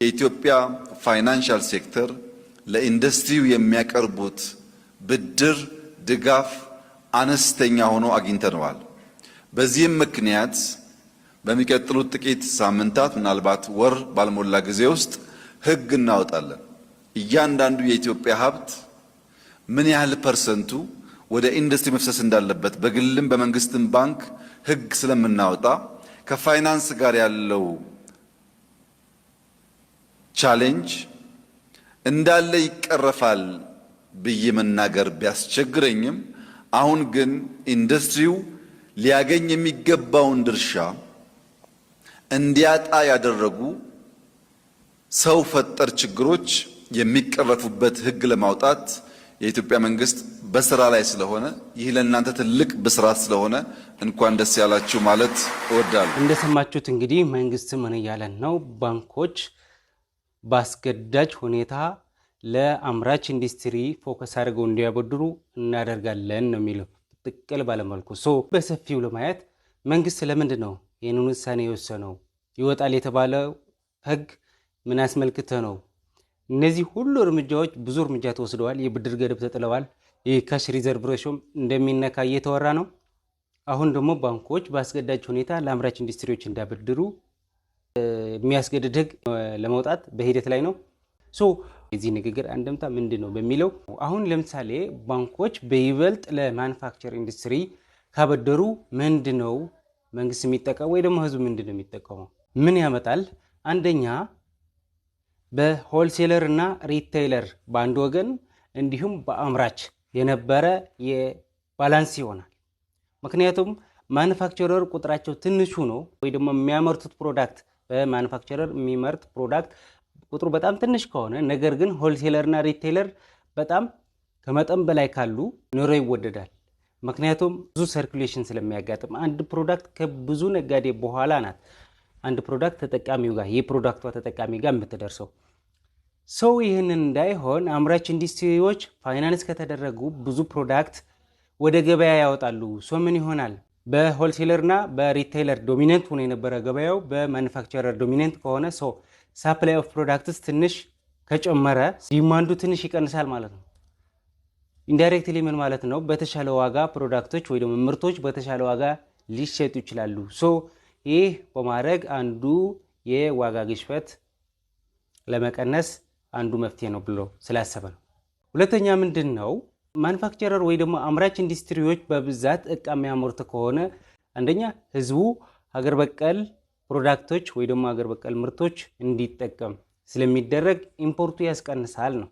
የኢትዮጵያ financial sector ለኢንዱስትሪው የሚያቀርቡት ብድር ድጋፍ አነስተኛ ሆኖ አግኝተነዋል። በዚህም ምክንያት በሚቀጥሉት ጥቂት ሳምንታት፣ ምናልባት ወር ባልሞላ ጊዜ ውስጥ ሕግ እናወጣለን። እያንዳንዱ የኢትዮጵያ ሀብት ምን ያህል percent ኡ ወደ ኢንዱስትሪ መፍሰስ እንዳለበት በግልም በመንግስትም ባንክ ሕግ ስለምናወጣ ከፋይናንስ ጋር ያለው challenge እንዳለ ይቀረፋል ብዬ መናገር ቢያስቸግረኝም፣ አሁን ግን ኢንዱስትሪው ሊያገኝ የሚገባውን ድርሻ እንዲያጣ ያደረጉ ሰው ፈጠር ችግሮች የሚቀረፉበት ሕግ ለማውጣት የኢትዮጵያ መንግስት በስራ ላይ ስለሆነ፣ ይህ ለእናንተ ትልቅ ብስራት ስለሆነ እንኳን ደስ ያላችሁ ማለት እወዳለሁ። እንደሰማችሁት እንግዲህ መንግስት ምን እያለን ነው? ባንኮች በአስገዳጅ ሁኔታ ለአምራች ኢንዱስትሪ focus አድርገው እንዲያበድሩ እናደርጋለን ነው የሚለው ጥቅል ባለመልኩ። So በሰፊው ለማየት መንግስት ለምንድን ነው ይህንን ውሳኔ የወሰነው? ይወጣል የተባለው ህግ ምን አስመልክተ ነው? እነዚህ ሁሉ እርምጃዎች፣ ብዙ እርምጃ ተወስደዋል። የብድር ገደብ ተጥለዋል። የ cash reserve ratio ም እንደሚነካ እየተወራ ነው። አሁን ደግሞ ባንኮች በአስገዳጅ ሁኔታ ለአምራች ኢንዱስትሪዎች እንዲያበድሩ የሚያስገድድ ህግ ለመውጣት በሂደት ላይ ነው። So የዚህ ንግግር አንድምታ ምንድን ነው በሚለው፣ አሁን ለምሳሌ ባንኮች በይበልጥ ለ manufacture ኢንዱስትሪ ካበደሩ ምንድን ነው መንግስት የሚጠቀመው ወይ ደግሞ ህዝቡ ምንድን ነው የሚጠቀመው? ምን ያመጣል? አንደኛ በ wholesaler እና retailer በአንድ ወገን እንዲሁም በአምራች የነበረ የ balance ይሆናል። ምክንያቱም manufacturer ቁጥራቸው ትንሹ ነው ወይ ደግሞ የሚያመርቱት product፣ በ manufacturer የሚመርት product ቁጥሩ በጣም ትንሽ ከሆነ፣ ነገር ግን wholesaler እና retailer በጣም ከመጠን በላይ ካሉ ኑሮ ይወደዳል። ምክንያቱም ብዙ circulation ስለሚያጋጥም፣ አንድ product ከብዙ ነጋዴ በኋላ ናት አንድ product ተጠቃሚው ጋር፣ የ product ቷ ተጠቃሚ ጋር የምትደርሰው። So ይህንን እንዳይሆን አምራች ኢንዱስትሪዎች ፋይናንስ ከተደረጉ ብዙ product ወደ ገበያ ያወጣሉ። So ምን ይሆናል? በ wholesaler እና በ retailer dominant ሆኖ የነበረ ገበያው በ manufacturer dominant ከሆነ፣ so supply of products ትንሽ ከጨመረ demand ኡ ትንሽ ይቀንሳል ማለት ነው። Indirectly ምን ማለት ነው? በተሻለ ዋጋ product ኦች ወይ ደግሞ ምርቶች በተሻለ ዋጋ ሊሸጡ ይችላሉ። So ይህ በማድረግ አንዱ የዋጋ ግሽበት ለመቀነስ አንዱ መፍትሄ ነው ብሎ ስላሰበ ነው። ሁለተኛ ምንድን ነው? Manufacturer ወይ ደግሞ አምራች ኢንዱስትሪዎች በብዛት እቃ የሚያመርቱ ከሆነ፣ አንደኛ ህዝቡ ሀገር በቀል product ኦች ወይ ደግሞ ሀገር በቀል ምርቶች እንዲጠቀም ስለሚደረግ import ኡ ያስቀንሳል ነው።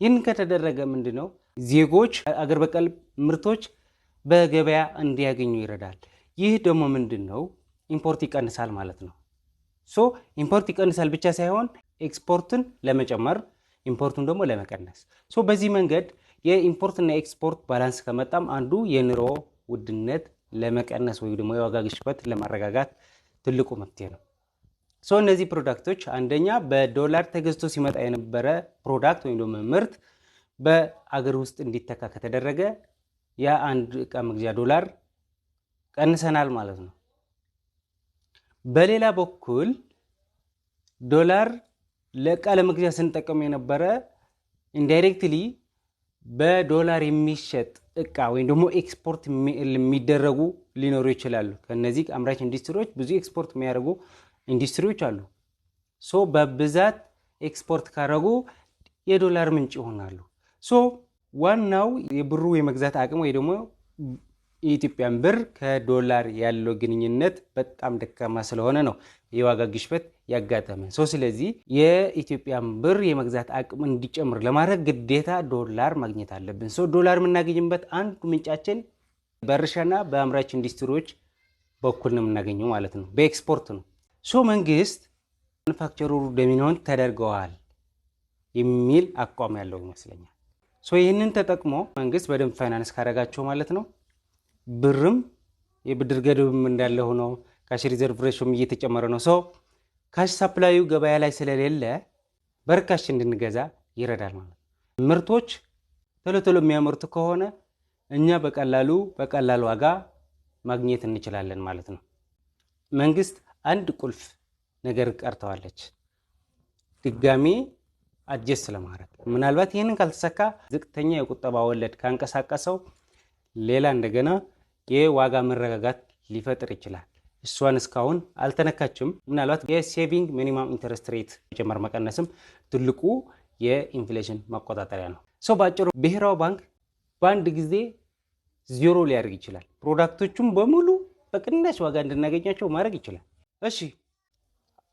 ይህን ከተደረገ ምንድን ነው? ዜጎች አገር በቀል ምርቶች በገበያ እንዲያገኙ ይረዳል። ይህ ደግሞ ምንድን ነው? Import ይቀንሳል ማለት ነው። So import ይቀንሳል ብቻ ሳይሆን ኤክስፖርትን ለመጨመር፣ import ኡን ደግሞ ለመቀነስ። So በዚህ መንገድ የ import ና export balance ከመጣም አንዱ የኑሮ ውድነት ለመቀነስ ወይ ደግሞ የዋጋ ግሽበት ለማረጋጋት ትልቁ መፍትሄ ነው። So እነዚህ product ኦች፣ አንደኛ በዶላር ተገዝቶ ሲመጣ የነበረ product ወይም ደግሞ ምርት በአገር ውስጥ እንዲተካ ከተደረገ የአንድ እቃ መግዣ ዶላር ቀንሰናል ማለት ነው። በሌላ በኩል ዶላር ለእቃ ለመግዣ ስንጠቀም የነበረ፣ indirectly በዶላር የሚሸጥ እቃ ወይም ደግሞ ኤክስፖርት የሚደረጉ ሊኖሩ ይችላሉ። ከነዚህ አምራች ኢንዱስትሪዎች ብዙ ኤክስፖርት የሚያደርጉ ኢንዱስትሪዎች አሉ። So በብዛት ኤክስፖርት ካደረጉ የዶላር ምንጭ ይሆናሉ። So ዋናው የብሩ የመግዛት አቅም ወይ ደግሞ የኢትዮጵያን ብር ከዶላር ያለው ግንኙነት በጣም ደካማ ስለሆነ ነው የዋጋ ግሽበት ያጋጠመ። So ስለዚህ የኢትዮጵያን ብር የመግዛት አቅም እንዲጨምር ለማድረግ ግዴታ ዶላር ማግኘት አለብን። So ዶላር የምናገኝበት አንዱ ምንጫችን በእርሻና በአምራች ኢንዱስትሪዎች በኩል ነው የምናገኘው ማለት ነው፣ በኤክስፖርት ነው። So መንግስት manufacturer ኡ dominant ተደርገዋል የሚል አቋም ያለው ይመስለኛል። So ይህንን ተጠቅሞ መንግስት በደንብ ፋይናንስ ካደረጋቸው ማለት ነው፣ ብርም የብድር ገደብም እንዳለ ሆኖ cash reserve ratio ም እየተጨመረ ነው። So cash supply ኡ ገበያ ላይ ስለሌለ በርካሽ እንድንገዛ ይረዳል ማለት ነው። ምርቶች ቶሎ ቶሎ የሚያመርቱ ከሆነ እኛ በቀላሉ በቀላል ዋጋ ማግኘት እንችላለን ማለት ነው። መንግስት አንድ ቁልፍ ነገር ቀርተዋለች። ድጋሜ adjust ለማድረግ። ምናልባት ይህንን ካልተሳካ፣ ዝቅተኛ የቁጠባ ወለድ ካንቀሳቀሰው ሌላ እንደገና የዋጋ መረጋጋት ሊፈጥር ይችላል። እሷን እስካሁን አልተነካችም። ምናልባት የ saving minimum interest rate መጨመር መቀነስም ትልቁ የ inflation መቆጣጠሪያ ነው። So በአጭሩ ብሔራዊ ባንክ በአንድ ጊዜ ዜሮ ሊያደርግ ይችላል። Product ኦቹም በሙሉ በቅናሽ ዋጋ እንድናገኛቸው ማድረግ ይችላል። እሺ፣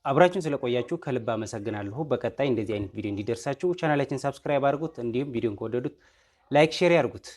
አብራችሁን ስለቆያችሁ ከልብ አመሰግናለሁ። በቀጣይ እንደዚህ አይነት ቪዲዮ እንዲደርሳችሁ ቻናላችን subscribe አድርጉት። እንዲሁም ቪዲዮን ከወደዱት like፣ share ያድርጉት።